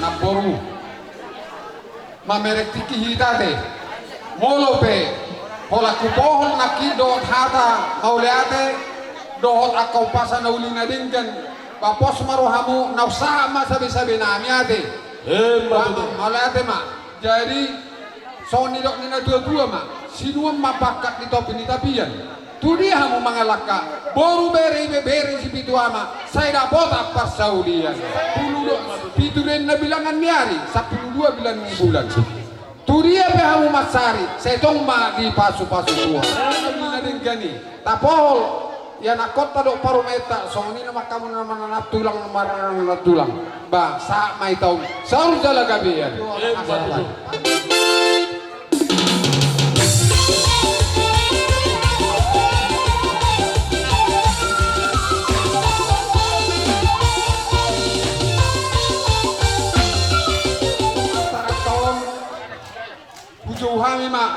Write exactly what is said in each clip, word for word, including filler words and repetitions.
Namboru. Mamereng tingki hita ate. Molo pe holan hupohol nangkin dohot hata mauliate dohot angka umpasa na uli na denggan, ba pos ma rohamu, naung sahat ma sabesabe nami ate. Emma tutu. Mauliate ma. Jadi songon nidok ni natuatua ma, sinuan ma pangkat di topi ni tapian. Tudia hamu mangalangka, boru, bere, ibebere, sipitu ama, sai dapotan parsaulian. Sampulu do, pitu do inna bilangan ni ari, sampulu dua bilangan ni bulan. Tudia pe hamu mansari, sai tong ma dipasupasu Tuhan. Uli na denggan i, tapohol ianakhonta dohot parumaenta, songon i nama hamu na mananam tulang, marnanam tulang. Ba sahat ma hita on, saur jala gabe. Emma tutu.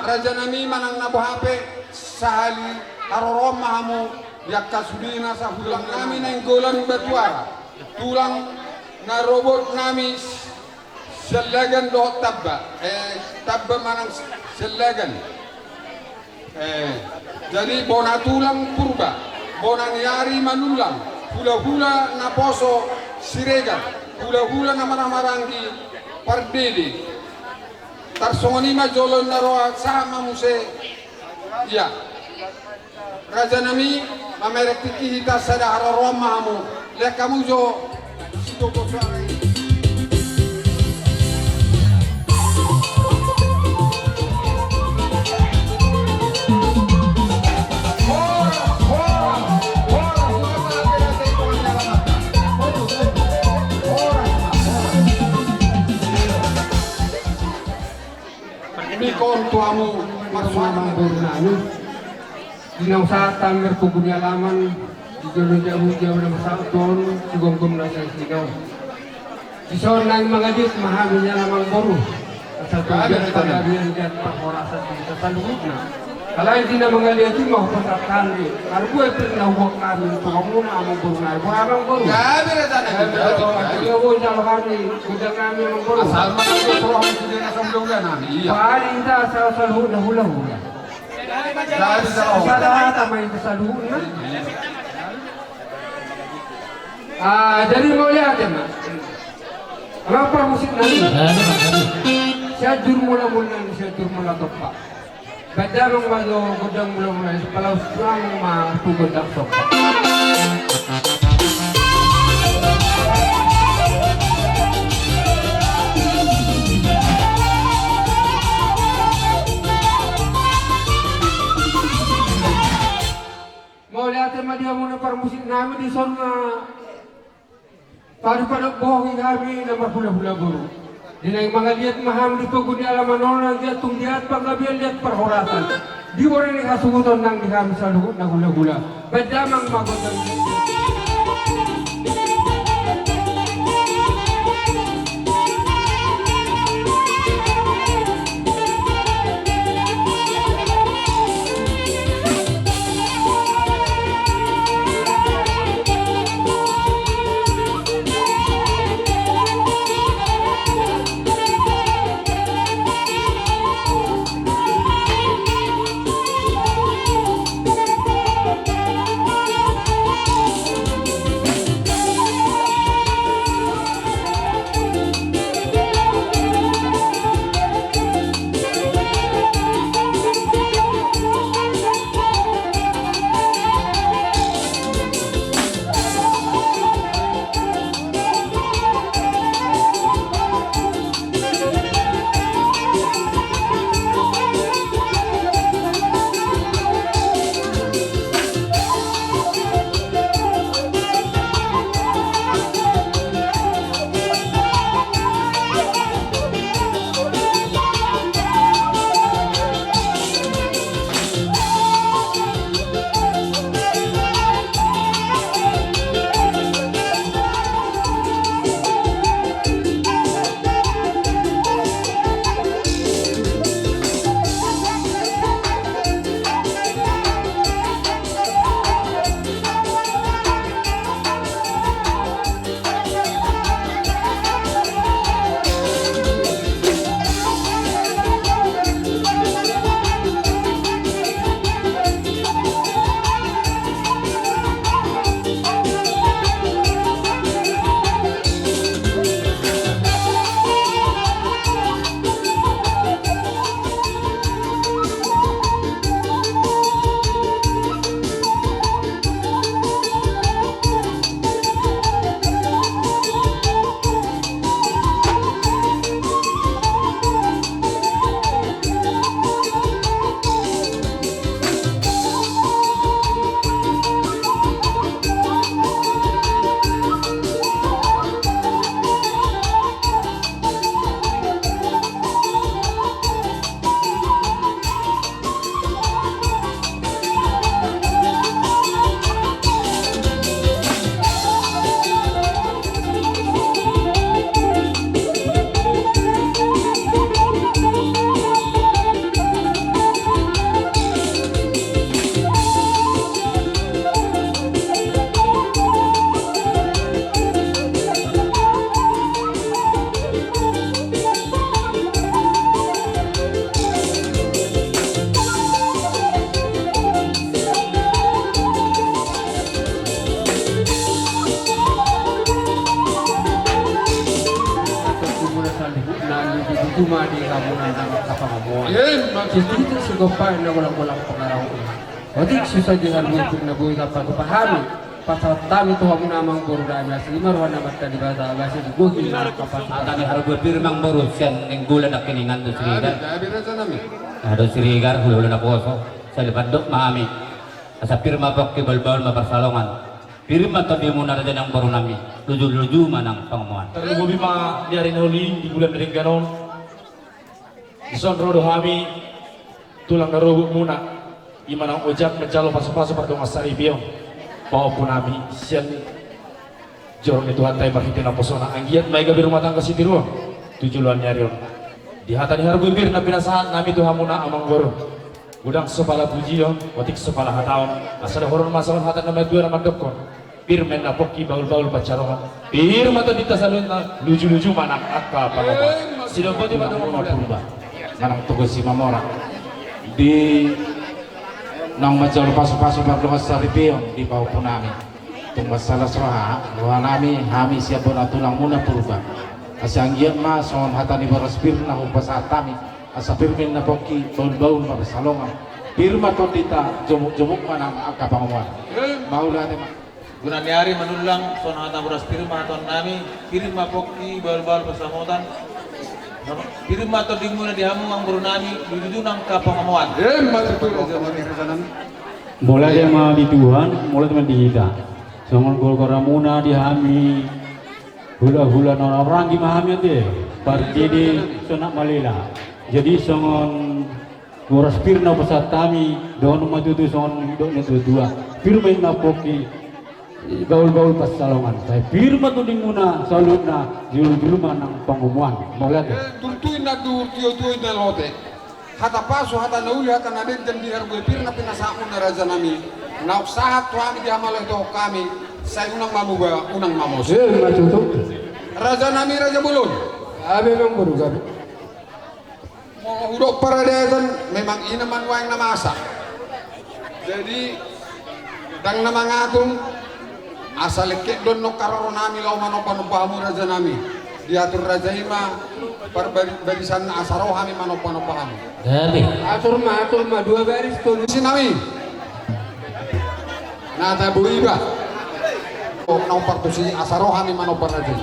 Raja nami manang na boha pe, sahali haroroan ma hamu di angka sudena sahuta nami Nainggolan Batuara, tulang na robot nami Siallagan dohot Tamba, eh, Tamba manang Siallagan. Eh, jadi bona tulang Purba, bona ni ari Manullang, hulahula naposo Siregar, hulahula na marhahamaranggi Pardede. Tarsongon i ma jolo na roha, sahat ma muse. Ia. Raja nami, mamereng tingki hita, sada haroroan ma hamu. Lehon hamu jo sigogo suara i. Ingkon tu hamu marsuara ma, amangboru nami. Di naung sahat hami marpogu ni alaman di jolo jabu, jabu na marsaut on, sigomgom na sian sidok. Dison naeng mangaliat ma hami nian, amangboru. Asa tu dia panggabean, dia parhorasan di hita saluhutna. Alai di na mangaliat i ma hupasahat hami, marbue pe na huboan hami tu hamuna, amangboru nami. Boha, amangboru? Gabe, raja nami. Gabe, gabe. Gabe, gabe. Jalo hami gondang nami, amangboru. Asal ma gabe, roha sude na sahuta-huta nami. Ia. Paling hita asa saluhutna hulahula. Sada hata ma hita saluhutna. Ah, jadi mauliate ma. Amang parmusik nami. Sianjur Mula Mula nami, Sianjur Mula Tompa. Baen damang ma jo gondang Mula Mula i, pala usurang ma tu gondang Tompa. Mauliate ma di hamuna parmusik nami, dison na padupaduhon bohi hami na marhulahula boru. Di naeng mangaliat ma hami di pogu ni alaman on, nang dia tung dia panggabean, dia parhorasan. Di bona ni hasuhuton nang di hami saluhutna hulahula. Baen damang ma gondang. Cuma di hamuna nang angka pangomoan. Emma tutu. Sititik sigompa na golang-golang pangarahutna. Otik susa di harbue pir na boi hupatupa hami. Pasahat hami tu hamuna amangboru nami, asi ma roha ni Amanta Debata, basa digohi ma angka pasupasu. Hata ni harbue pir, amangboru, sian Nainggolan nangkiningan, Daud Siregar. Gabe, gabe, raja nami. Daud Siregar, hulahula naposo, sai dipandok ma hami. Asa pir ma pongki, bahulbahul ma pansalongan. Pir ma tondimuna, raja ni amangboru nami, lujuluju ma nang pangomoan. Tarlumobi ma di ari na uli on, di bulan na denggan on. Dison ro do hami, tulang na robot muna, i ma naung ojak manjalo pasupasu pardongan saripeon, pahompu nami, sian joro ni Tuhanta i marhite naposona, anggiat ma i gabe rumah tangga sitiruon tu joloan ni ari on. Di hata ni harbue pir na pinasahat nami tu hamuna amangboru, godang so pala pujion, otik so pala hataon, asa dohonon ma songon hata ni natuatua na mandokkon: Pir ma inna pongki, bahulbahul pansalongan. Pir ma tondinta saluhutna, lujuluju ma nang angka pangomoan. Sidok boti ma tu hamuna Purba, manang Toga Simamora, di naung manjalo pasupasu pardongan saripeon di pahompu nami. Tung mansai las roha, roha nami, hami sian bona tulang muna Purba. Asa anggiat ma songon hata ni boras pir na hupasahat hami. Asa pir ma inna pongki, bahulbahul ma pansalongan. Pir ma tondinta, jomukjomuk ma nang angka pangomoan. Mauliate ma. Guna ni ari Manullang, songon hata boras pir ma hataon nami, pir ma pongki, bahulbahul pansamotan. Pir ma tondimuna di hamu amangboru nami, lujuluju nang angka pangomoan. Emma tutu, raja nami, raja nami. Mauliate ma di Tuhan, mauliate ma di hita. Songon gorgoramuna di hami, hulahula na ranggi ma hami ate, parjede Sonak Malela. Jadi songon boras pir na hupasahat hami, dohonon ma tutu songon didok ni natuatua: Pir ma inna pongki, bahulbahul pansalongan. Sai pir ma tondimuna saluhutna, jolojolo ma nang pangomoan. Mauliate. Eh, durtu inna dur, tio tuo inna lote. Hata pasu, hata na uli, hata na denggan di harbue pir na pinasahatmuna, raja nami, naung sahat tu hami di hamaloitohon hami, sai unang ma muba, unang ma mose. Eh, ma tutu. Raja nami, raja bolon. Gabe, amangboru, gabe. Molo hudok paradaton, memang i na ma nuaeng na masa. Jadi, ndang na mangatung, asa lengkek do annon haroro nami laho manombanomba hamu, raja nami. Diatur raja i ma parbari-, barisanna, asa ro hami manombanomba hamu. Gabe. Atur ma, atur ma, dua baris tolu. Isi nami. Na tabo iba. Oh, na umpar tusi, asa ro hami manomba raja i.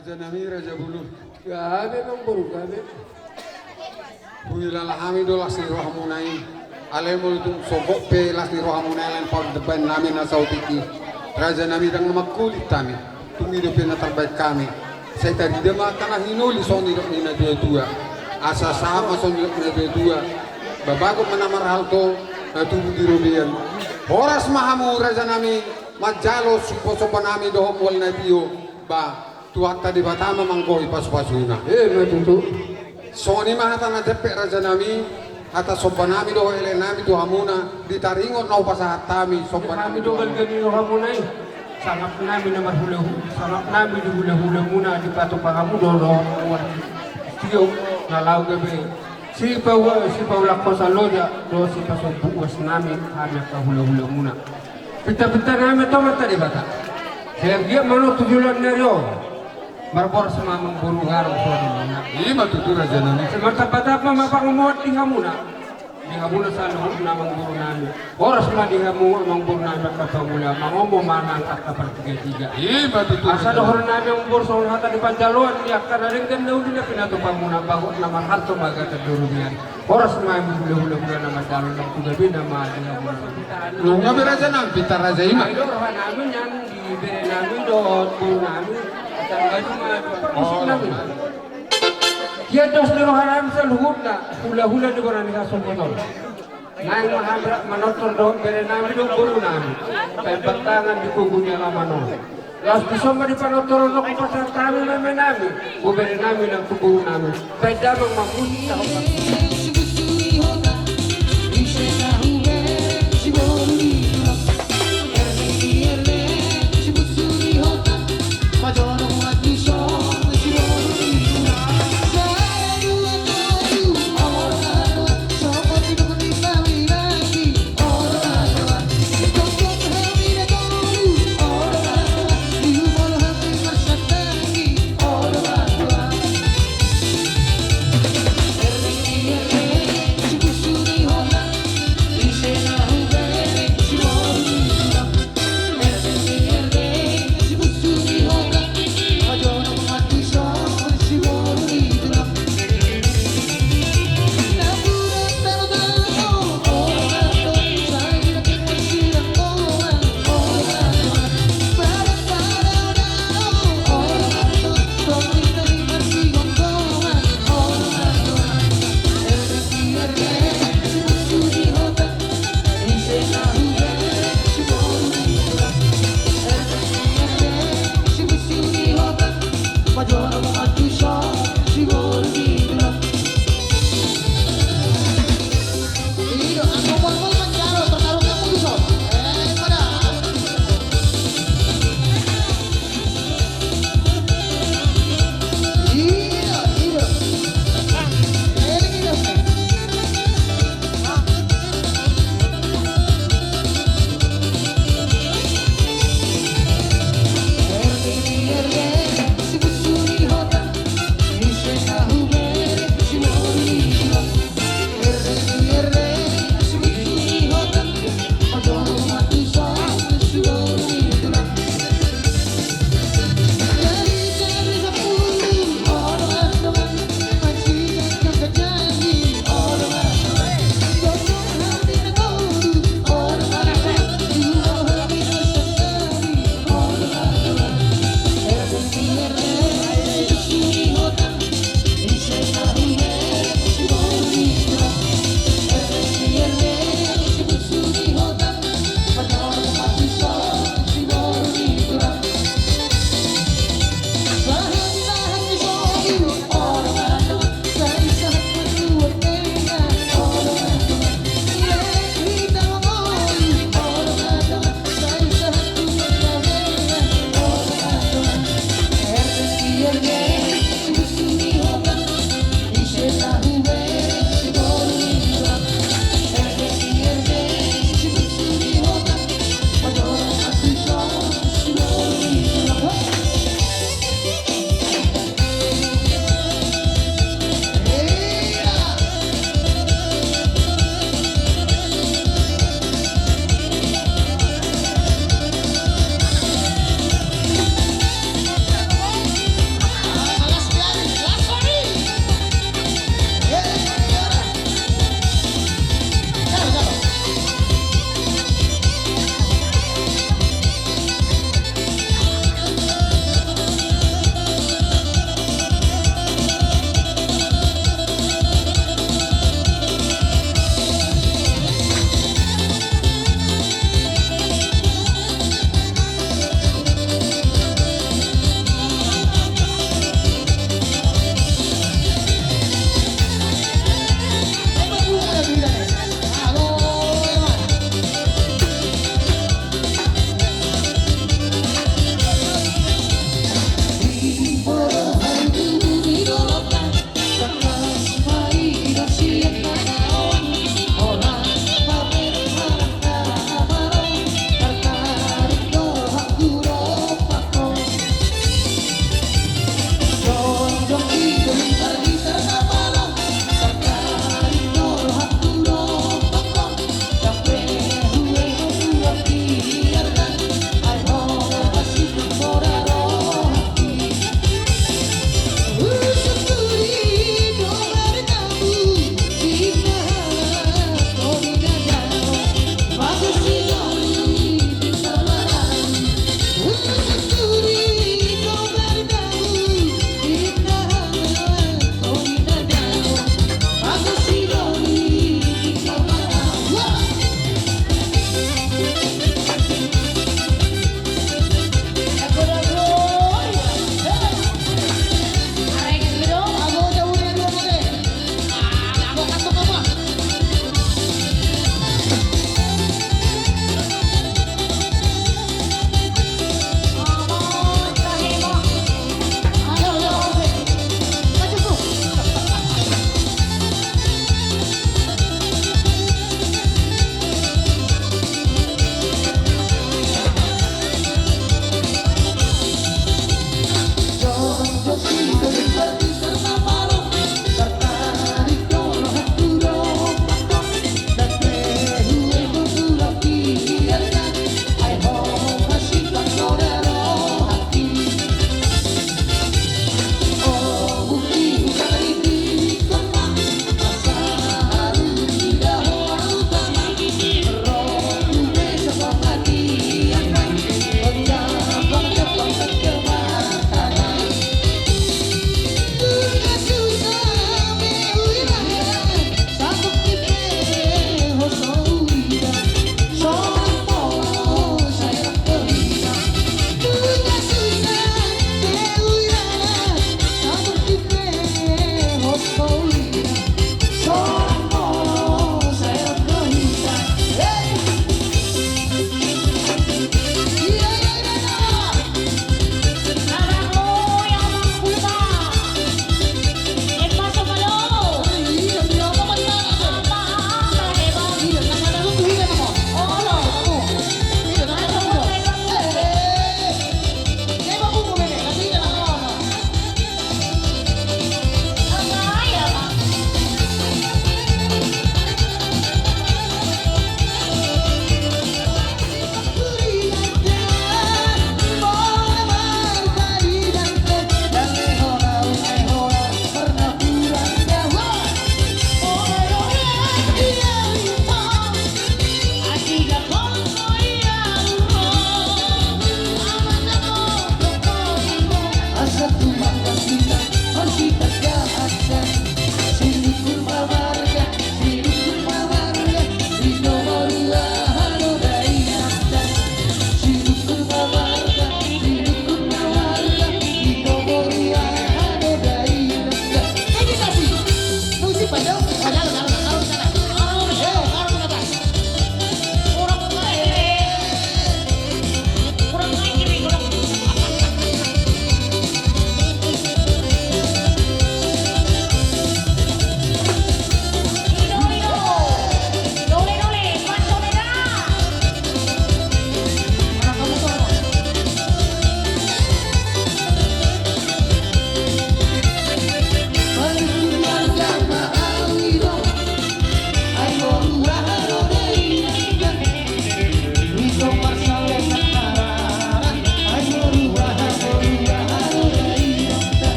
Raja nami, raja bolon. Gabe, amangboru, gabe. Huhilala hami do las ni rohamuna i. Alai molo tung sogot pe las ni rohamuna i, alai paon depan nami na saotik i, raja nami, ndang na mangkulit hami. Tung i dope na tarbaen hami. Sai tarida ma angka na hinoli songon nidok ni natuatua. Asa sahat ma songon nidok ni natuatua. Babagot ma na marhalto, na tubu di robean. Horas ma hamu, raja nami, manjalo somba-somba nami dohot mual na tio. Ba, Tuhanta Debata ma manggohi pasu-pasuna. Eh, ma tutu. Songon i ma hata na jempek, raja nami. Hata somba nami dohot ele nami tu hamuna, di taringot na hupasahat hami somba nami dohot ele nami. Sangap nami na marhulahula, sangap nami di hulahulamuna dipatupa hamu do dohot tio na laho gabe sipaulakhon saloja dohot sipasombu uas nami hami angka hulahulamuna. Pintapinta nami tu Amanta Debata. Sai anggiat ma tu joloan ni ari on marboras ma amangboru hamu songon i. Ima tutu raja nami. Sai martambatamba ma pangomoan di hamuna. Di hamuna saluhutna amangboru nami. Horas ma di hamu amangboru nami angka pangula, mangomo ma nang angka partigatiga. Ima tutu raja nami. Asa dohonon nami amangboru songon hata ni panjaloan ni angka na denggan na uli na pinatupa muna, bagot na marhalto ma gata di robean. Horas ma di hulahulamuna na mandalo, nang tu gabena ma di hamuna. Nunga be raja nami, pinta raja ima. Ai do roha nami nian di bere nami dohot boru nami. Tangga juma. Ia dos ni roha nami saluhutna, hulahula ni bona ni hasomboton. Naeng ma hami rap manortor dohot bere nami dohot boru nami. Paimpangan di pogu ni alaman on. Laos dison ma di panortoron on hupasahat hami meme nami, bere nami nang tu boru nami. Baen damang ma musik tahomba.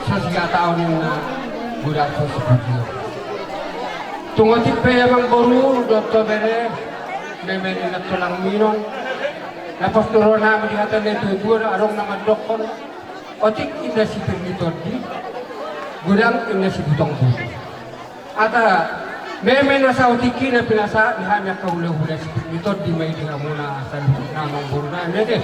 Sasingkat taon inna godang so sipujion. Tung otik pe amangboru dohot bere, meme ni na tulang minon, na pos do rohanami di hata ni natuatua, adong na mandokkon, otik inna sipir ni tondi, godang inna sibutong butung. Asa meme na saotik i na pinasahat ni hami angka hulahula, sipir ni tondi ma i di hamuna saluhutna amangborunami ate.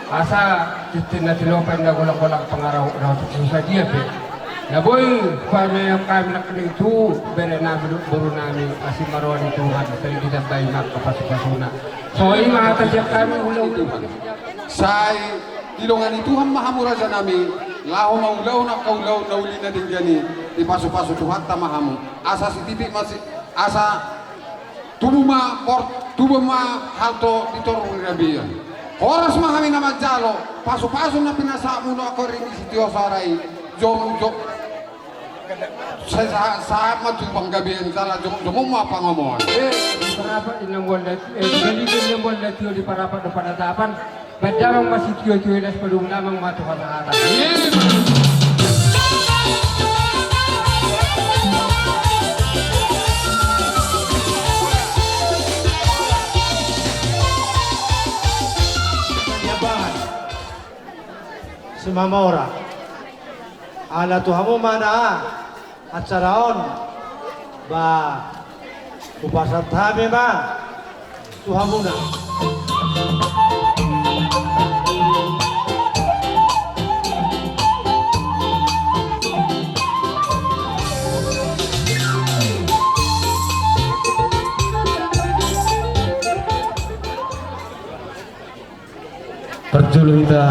Asa tintin na tilopa inna golanggolang pangarahutna otik so sadia pe. Na boi pameaon hami nangkining tu berenami dohot borunami, asi ma roha ni Tuhan sai ditambai ma angka pasupasuna. Songon i ma hata sian hami hulahula. Sai didongani Tuhan ma hamu rajanami, laho mangulahon angka ulaon na uli na denggan i, dipasupasu Tuhanta ma hamu. Asa sititi ma si, asa tubu ma por, tubu ma halto di toru ni rabion. Horas ma hami na manjalo pasupasu na pinasahatmuna angka ri ni sitio sara i. Jom, jom. Sa, sa, sahat ma tu panggabean jala jom, jom ma pangomoan. Eh, di Parapat inna mual na, eh, di Galiga inna mual na tio, di Parapat do panatapan. Baen damang ma sitiotio i, laos padomu damang ma tu hasahatan. Simamora. Ala tu hamu ma na acara on, ba hupasahat hami ma tu hamuna. Parjolo hita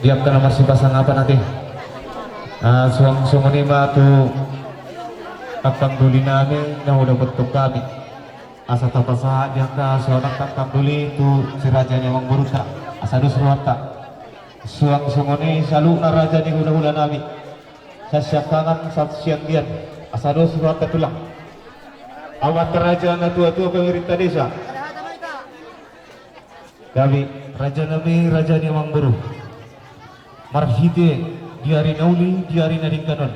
di angka na marsipasangapan ate. Ah, suang songon i ma tu angkang doli nami na hudapothon hami. Asa tapasahat di angka sonang angkang doli tu si raja ni amangborunta, asa dos rohanta. Suang songon i saluhutna raja ni hulahula nami, sasiangkangan sasianggian, asa dos rohanta tulang. Amanta raja, natuatua, pemirinta desa. Gabe, raja nami, raja ni amangboru. Marhite di ari na uli, di ari na denggan on,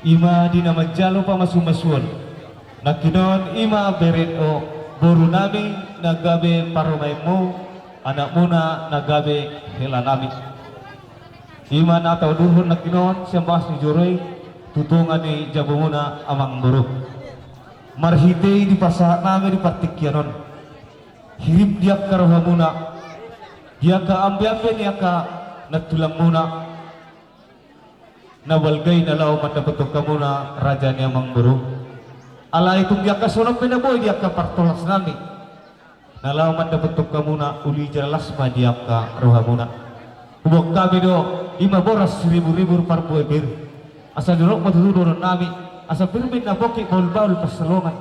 i ma di na manjalo pamasumasuon. Nangkinon i ma bere dohot boru nami na gabe parumaenmu, anakmuna na gabe hela nami. I ma na taudurhon nangkinon sian bagas ni joro i tu tonga ni jabumuna amangboru. Marhite i dipasahat nami di partingkian on. Hirim di angka rohamuna, di angka ambeambe ni angka nantulangmuna, na balga i na laho mandapothon hamuna raja ni amangboru. Alai tung di angka songon on pe na boi di angka partolhas nami na laho mandapothon hamuna, uli jala las ma di angka rohamuna. Huboan hami do, i ma boras siribur-ribur parbue pir. Asa didok ma tutu dohonon nami, asa pir ma inna pongki, bahul-bahul pansalongan.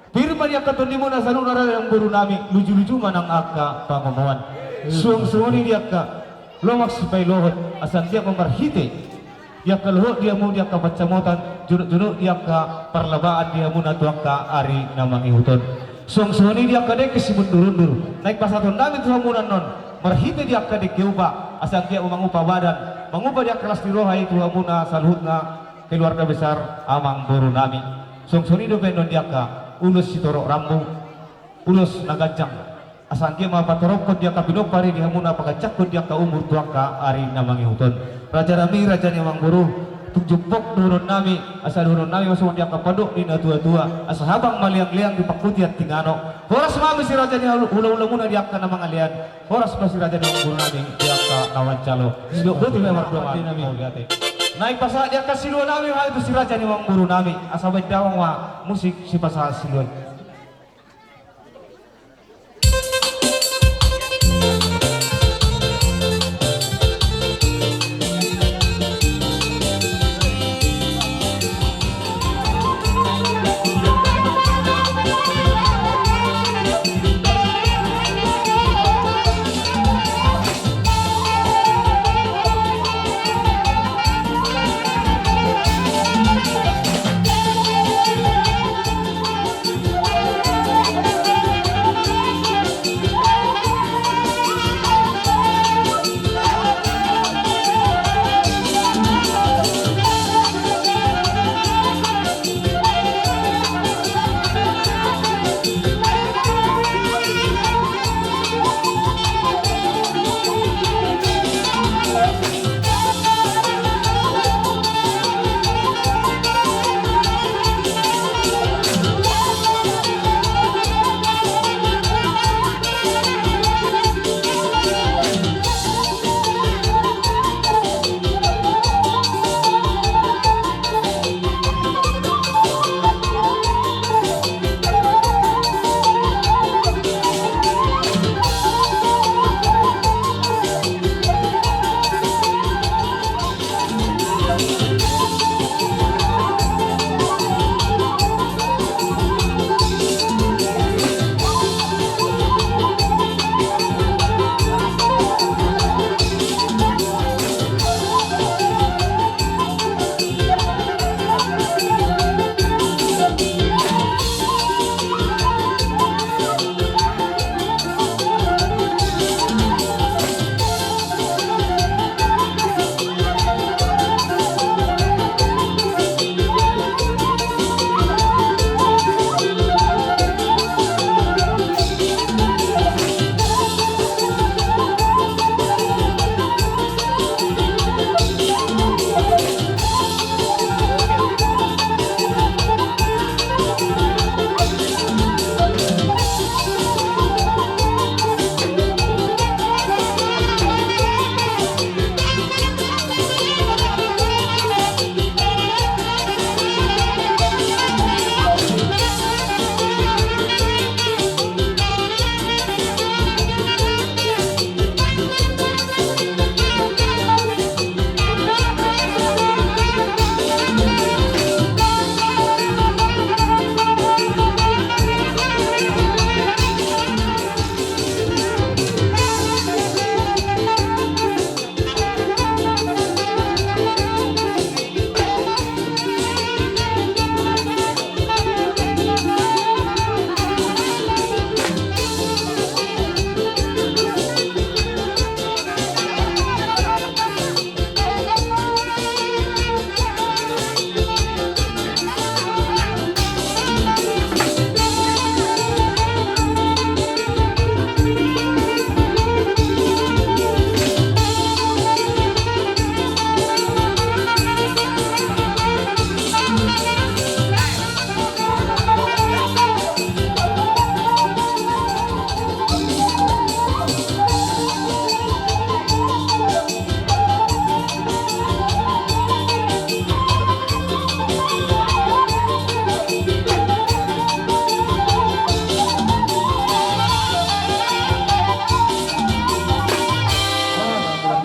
Pir ma di angka tondimuna saluhutna raja ni amangboru nami, luju-luju ma nang angka pangomoan. Suang songon i di angka lomak sipailohot, asa anggiat ma marhite di angka lohot di hamu di angka pansamotan, jonok-jonok di angka parlabaan di hamuna tu angka ari na mangihut on. Suang songon i di angka dengke simundur-undur, naeng pasahaton nami tu hamuna annon, marhite di angka dengke upa, asa anggiat ma mangupa badan, mangupa di angka las ni roha i tu hamuna saluhutna keluarga besar amangboru nami. Suang songon i dope annon di angka ulos sitorop rambu, ulos na ganjang. Asa anggiat ma patorop di angka pinompar i di hamuna, paganjanghon di angka umur tu angka ari na mangihut on. Raja nami, raja ni amangboru, tung jumpang dohonon nami, asa dohonon nami ma songon di angka pandok ni natuatua, asa habang ma leang-leang dipangkuti anting anok. Horas ma hami si raja ni hula-, hulahulamuna di angka na mangalean. Horas ma si raja ni amangboru nami di angka na manjalo. Sidok boti ma mardomu nami. Naeng pasahat di angka silua nami ma hami tu si raja ni amangboru nami, asa baen damang ma musik sipasahat silua i.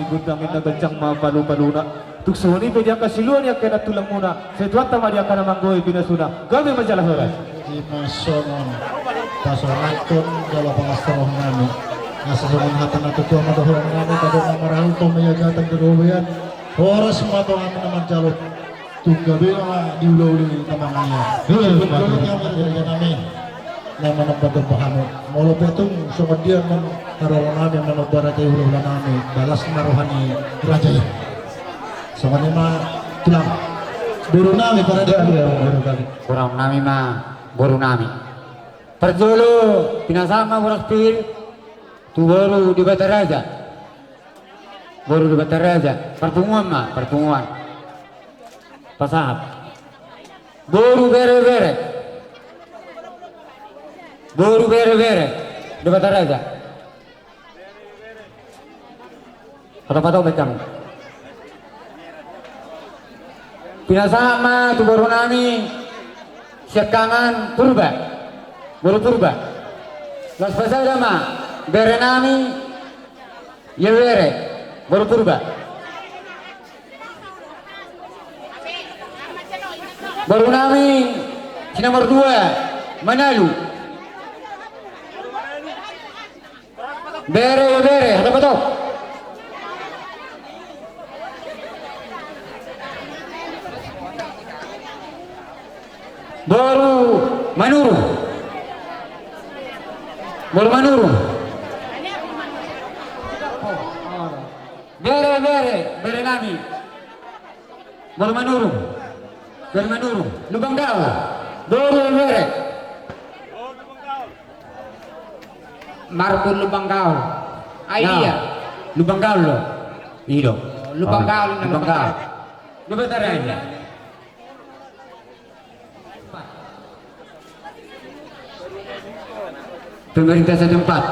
Gondang inna ganjang ma palu-paluna. Tung songon i pe di angka silua ni angka na tulangmuna, sai Tuhanta ma di angka na manggohi pinasuna. Gabe ma jala horas. Ima songon pasahathon jala pangasahon nami. Asa songon hata na tutu ma dohonon nami, tadok na marhata ma i agatan di robean. Horas ma tongam na manjalo. Tung gabe ma diula-ula i tamang ia. Iya, betul. Nami na manomba-nomba hamu. Molo pe tung songon dia ma haroro nami manomba raja i hula-hula nami, balas ma roha ni raja i. Songon i ma tulang. Boru nami parade. Iya, iya, boru nami. Boru nami ma, boru nami. Parjolo pinasahat ma boras pir tu boru Debata Raja. Boru Debata Raja. Parpunguan ma, parpunguan. Pasahat. Boru bere-bere. Boru bere-bere. Debata Raja. Patok-patok baen hamu. Pinasahat ma tu boru nami siangkangan Purba. Boru Purba. Laos pasada ma bere nami. Ia bere, boru Purba. Boru nami si nomor dua, Manalu. Bere, ia bere, hata patok. Boru Manurung. Boru Manurung. Bere, bere, bere nami. Boru Manurung. Bere Manurung. Lumban Gaol. Boru, bere. Marbun Lumban Gaol. Ai dia. Lumban Gaol do. I do. Lumban Gaol, Lumban Gaol. Lumban Gaol. Lumban Gaol. Pemerintah setempat.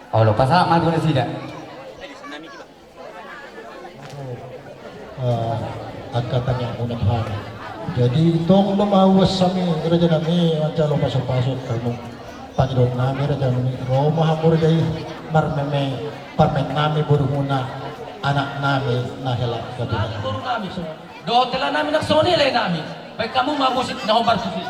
Olo, pasahat ma tu nasida. Ah, angka tangiangmuna Tuhan. Jadi tong do ma uas hami raja nami manjalo pasu-pasu hamu. Pangidoan nami raja nami, ro ma hamu raja i marmeme parmen nami borumuna, anak nami na hela. Boru nami so. Dohot hela nami nang songon i lae nami. Baen hamu ma musik na hombar tusi.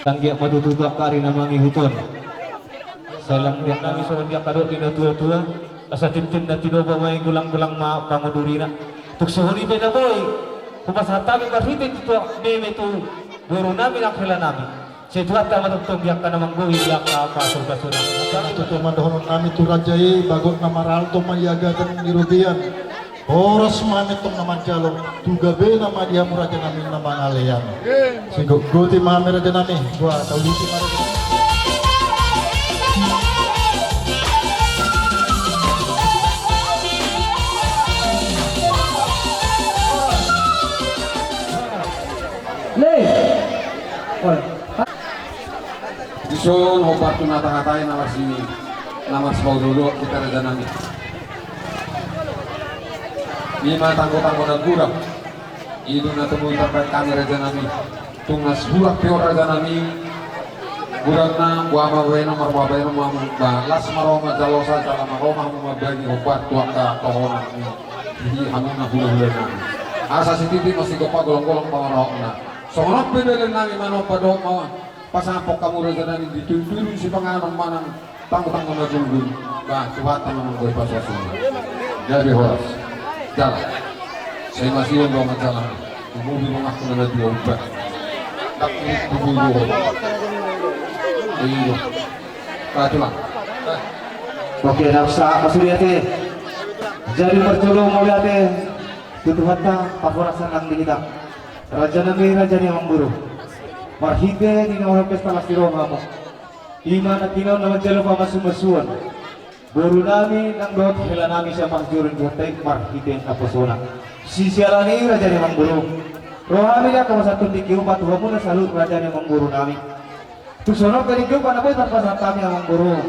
Tanggiak ma tutu tu angka ari na mangihut on. Sai lang di angka nami songon di angka dok ni na tua-tua. Asa tintin na tinopa ma i, gulang-gulang ma pangudurina. Tung songon i pe na boi hupasahat hami marhite tituak meme tu boru nami nang hela nami. Sai Tuhanta ma tongtong di angka na manggohi di angka pasu-pasuna. Tutu ma dohonon nami tu raja i, bagot na maralto ma i agatan ni robean. Horas ma hami tong na manjalo, tu gabena ma di hamu raja nami na mangalean. Sigotgoti ma hami raja nami, boha tauluti ma raja nami. Dison hombar tu na tahatai na mars, na mars paulu-ulu hita raja nami. Ima tanggo-tanggo na gurang. I do na tumundalhon hami raja nami. Tung las gurang pe on raja nami. Gurang na boha ma bahenon, marboha bahenon ma, ba las ma ro manjalosa jala ma ro ma hamu mambagi hombar tu angka tohonan ni. Jadi hamu na hula-hula nami. Asa sititi ma sigompa, golong-golong pangarahutna. Songon on pe bere nami manomba dohot ma pasahathon hamu raja nami di tudu-tudu sipanganon manang tanggo-tanggo na gulgul. Ba Tuhanta ma manggohi pasu-pasuna. Gabe horas. Jala. Sai masiom do manjala. Tumobi ma angka na dua umpat. Tak tumobi do. Iyo. Ba tulang. Oke, na masa masuliate. Jadi marjolo mauliate tu Tuhanta, parhorasan nang di hita. Raja nami, raja ni amangboru. Marhite di na ro pesta las ni roha hamu. Ima na tinaon na manjalo pamasu-masuon. Boru nami nang dohot hela nami sian Mahjuru, di hata i marhite naposona. Sisiala ni i raja ni amangboru. Ro hami di angka pasahathon dengke upa tu hamuna saluhut raja ni amangboru nami. Tung songon on pe dengke upa na boi tarpasahat hami amangboru.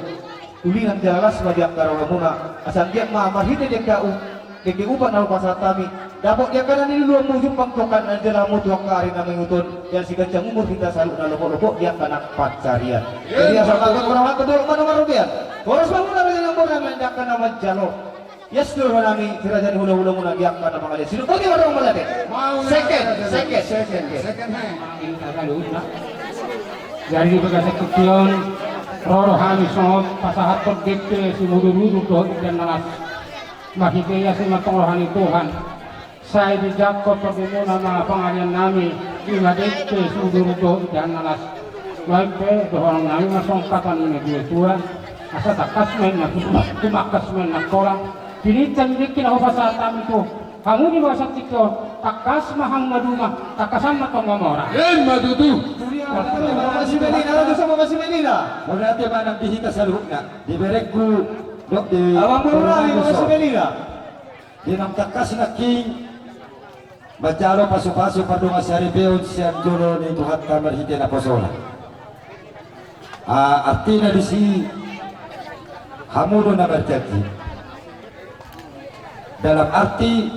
Uli nang jala las ma di angka rohamuna. Asa anggiat ma marhite dengke u-, dengke upa na hupasahat hami. Dapot di angka na niluluanmu jumpang tu angka na nijalahanmu tu angka ari na mangihut on. Jala siganjang umur hita saluhut na lopo-lopo di angka na pansarian. Jadi asa tanggung jawab tu dolok ma na marrobean. Horas ma hamuna raja ni amangboru nami di angka na manjalo. Ia sidung roha nami, si raja ni hula-hula muna di angka na mangalean. Sidung, oke, mardongan mauliate. Second, second, second, second. Jadi di bagasan tingki on, ro do hami songon pasahathon dengke simudur-udur dohot indahan na las. Marhite i asa i ma tong roha ni Tuhan. Sai dijangkon pangkataion na pangalean nami. Ima dengke si Mudurudur dohot Ida Anna Las. Nuaeng pe dohonon nami ma songon hata ni natuatua, asa tangkas ma inna tumangkas ma inna holang. Tininta ni dengke na hupasahat hami tu hamu di bagasan tingki on, tangkas ma hamu maduma, tangkasan ma tong mamora. Ima tutu. Mauliate ma, Mas Medina, lalu sama Mas Medina. Mauliate ma nang di hita saluhutna, di berengku dohot di Abang Boru Rami, Mas Medina. Di naung tangkas nangkin manjalo pasupasu pardongan saripeon sian jolo ni Tuhanta marhite naposona. Ah, artina disi hamu do na marjanji. Dalam arti,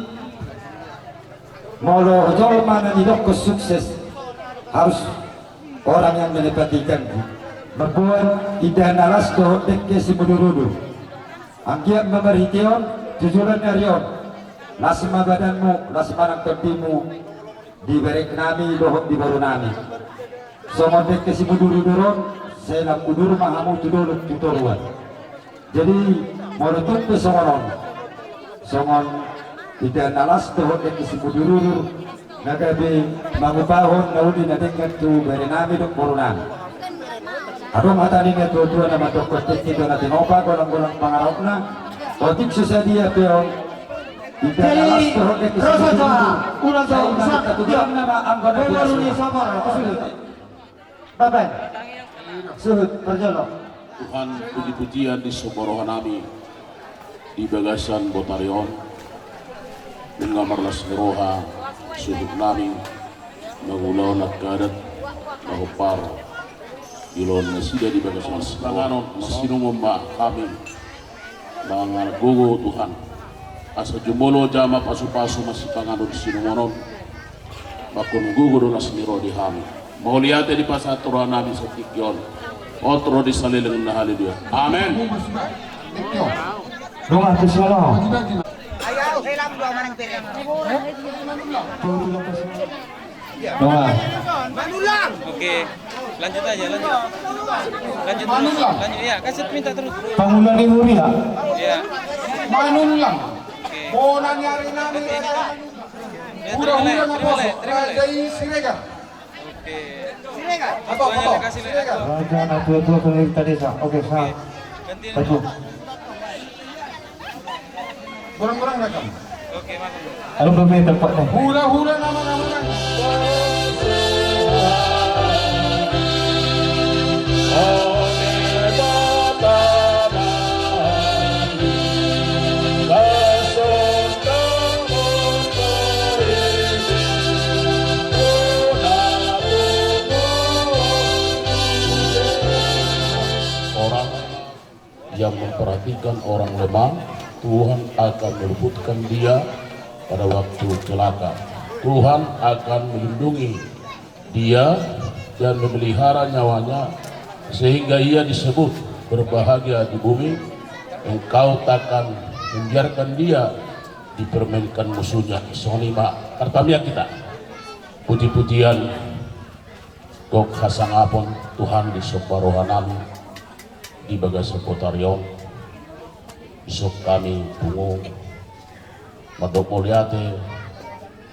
molo jolma na nidokkon sukses harus orang yang menepati janji. Mamboan Ida Anna Las dohot dengke si Mudurudur. Anggiat ma marhite on, jujuran ni ari on, las ma badanmu, las ma nang tondimu, di berengnami dohot di borunami. Songon dengke si Mudurudur on, sai lam udur ma hamu tu dolok tu toruan. Jadi, molo tung pe songon on, songon Ida Anna Las dohot dengke si Mudurudur, na gabe mangupahon na uli na denggan tu berenami dohot borunami. Adong hata ni natuatua na mandokkon, tingki do na tinopa, golanggolang pangarahutna. Otik so sadia pe on, Ida Anna Las dohot dengke si Mudurudur, ulang tahun, sai ma tatuduhon nama anggo na biasa. Bapak, suhut, parjolo. Tuhan, pujipujian disomba rohanami di bagasan botari on. Nunga marlas ni roha suhutnami mangulahon angka adat na hombar di ulaon nasida di bagasan on. Masipanganon, masinongon ma hami. Mangan gogo Tuhan, asa jumolo jama pasupasu masipanganon sinongonon. Mangan gogo do las ni roha di hami. Mauliate dipasahat rohanami satingki on. Hot ro di saleleng na haleluya. Amen. Dongan tu solo. Dongan. Oke, lanjut aja, lanjut. Lanjut, lanjut, ya, kasih minta terus. Pangula ni Huria. Iya. Manulang. Oke. Mau nanya hari nami. Ya, terima kasih, terima kasih, terima kasih. Raja Siregar. Oke. Siregar. Apa, apa? Siregar. Raja natuatua, pemerintah desa. Oke, sah. Ganti. Bagus. Gorang-gorang rekam. Oke, mantap. Halo, Bang, tempat nih. Hula-hula nama-nama. Orang yang memperhatikan orang lemah, Tuhan akan meluputkan dia pada waktu celaka. Tuhan akan melindungi dia dan memelihara nyawanya, sehingga ia disebut berbahagia di bumi. Engkau takkan membiarkan dia dipermainkan musuhnya. Songon i ma, martangiang hita. Puji-pujian, gok hasangapon Tuhan disomba rohanami di bagasan botari on. Isop hami pungu mandok mauliate,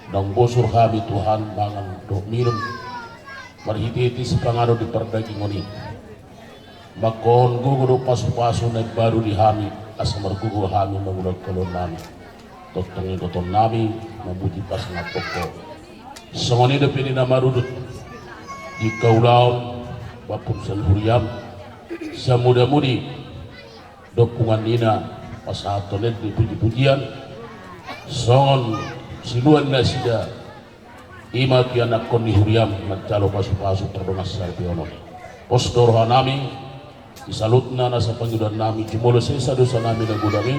naung bosur hami Tuhan mangan dohot minum marhitehite sipanganon di pardagingon i. Mangan gogo dohot pasupasu na imbaru di hami, asa margogo hami mangulahon ulaonnami. Tongtong ingotonnami mamuji pasangaphon Ho. Songon i dope di na marudut di angka ulaon, bapun sian huriam, sian mudamudi dohot punguan ina, pasahathon hami pujipujian songon sinuan nasida. I ma tu ianakhon ni huriam manjalo pasupasu pardongan saripeon on. Pos do rohanami, di saluhutna nasa pangidoannami, jumolo sesa dosanami na godang i,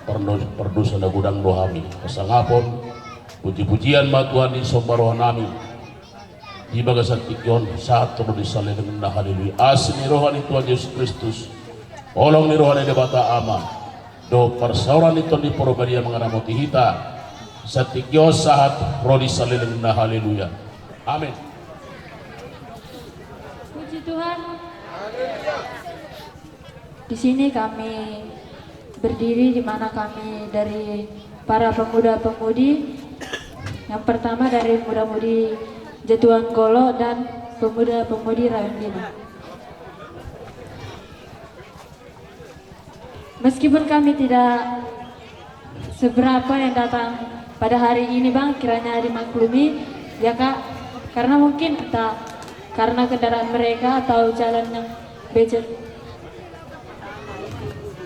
parno-, pardosa na godang do hami. Hasangapon, pujipujian ma Tuhan disomba rohanami di bagasan tingki on, sahat ro di saleleng na haleluya. Asi ni roha ni Tuhan Jesus Kristus, holong ni roha ni Debata Ama, dohot parsaoran ni Tondi Porbadia mangaramoti hita sahat tingki on, sahat ro di saleleng na haleluya. Amin. Puji Tuhan. Di sini kami berdiri, di mana kami dari para pemuda-pemudi. Yang pertama dari muda-mudi Jatuan Golo dan pemuda-pemudi Rayon Lima. Meskipun kami tidak seberapa yang datang pada hari ini, Bang, kiranya dimaklumi, ya, Kak, karena mungkin entah karena kendaraan mereka atau jalan yang becek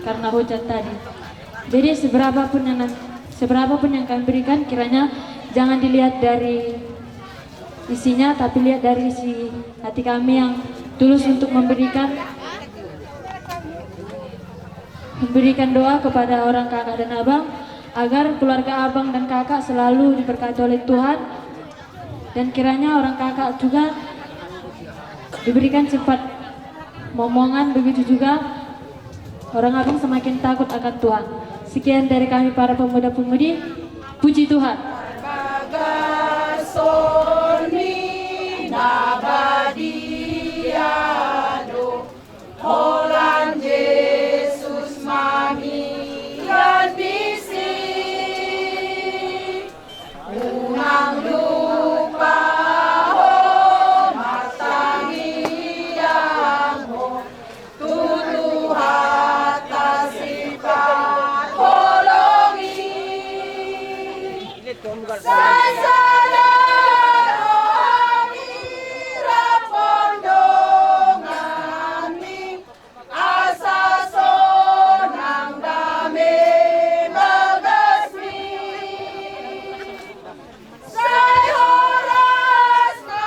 karena hujan tadi. Jadi seberapa pun yang nan-, seberapa pun yang kami berikan, kiranya jangan dilihat dari isinya, tapi lihat dari isi hati kami yang tulus untuk memberikan, memberikan doa kepada orang kakak dan abang, agar keluarga abang dan kakak selalu diberkati oleh Tuhan, dan kiranya orang kakak juga diberikan sifat momongan, begitu juga orang abang semakin takut akan Tuhan. Sekian dari kami para pemuda-pemudi. Puji Tuhan. Parbagasonmi na badia do, holan Jesus ma mian misi. Unang lupa ho martangiang ho tu Tuhanta sipangholong i. Sai sada rohami rap donganmi, asa sonang dame bagasmi. Sai horas ma.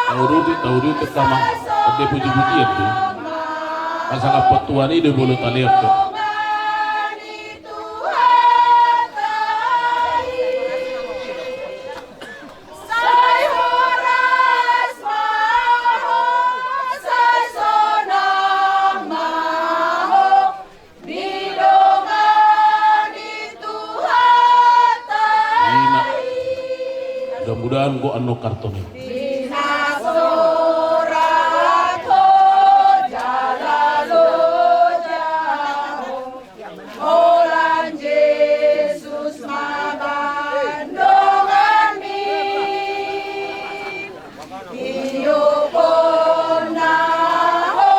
Tauduti, tauduti, tama. Ade puji-pujian tu. Asa kapot Tuhan i do molo talean tu. Sai horas ma ho, sai sonang ma ho, didongani Tuhanta. Ina. Mudah-mudahan gok annon kartoni. Di na sorat ho jala loja ho. Holan Jesus ma baen donganmi. Tioponna ho,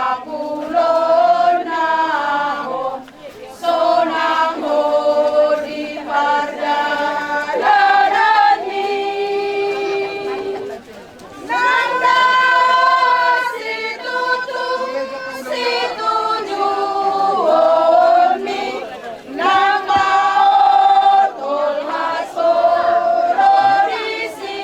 apulonna ho, sonang ho di pardalananmi. Nang na situtu situjuonmi, nang maol tolhas ho ro disi.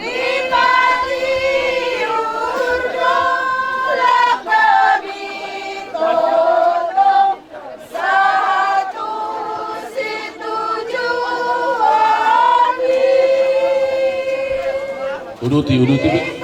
Di patiur do lam hami tongtong, sahat tu situjuonmi. Uduti, uduti, be.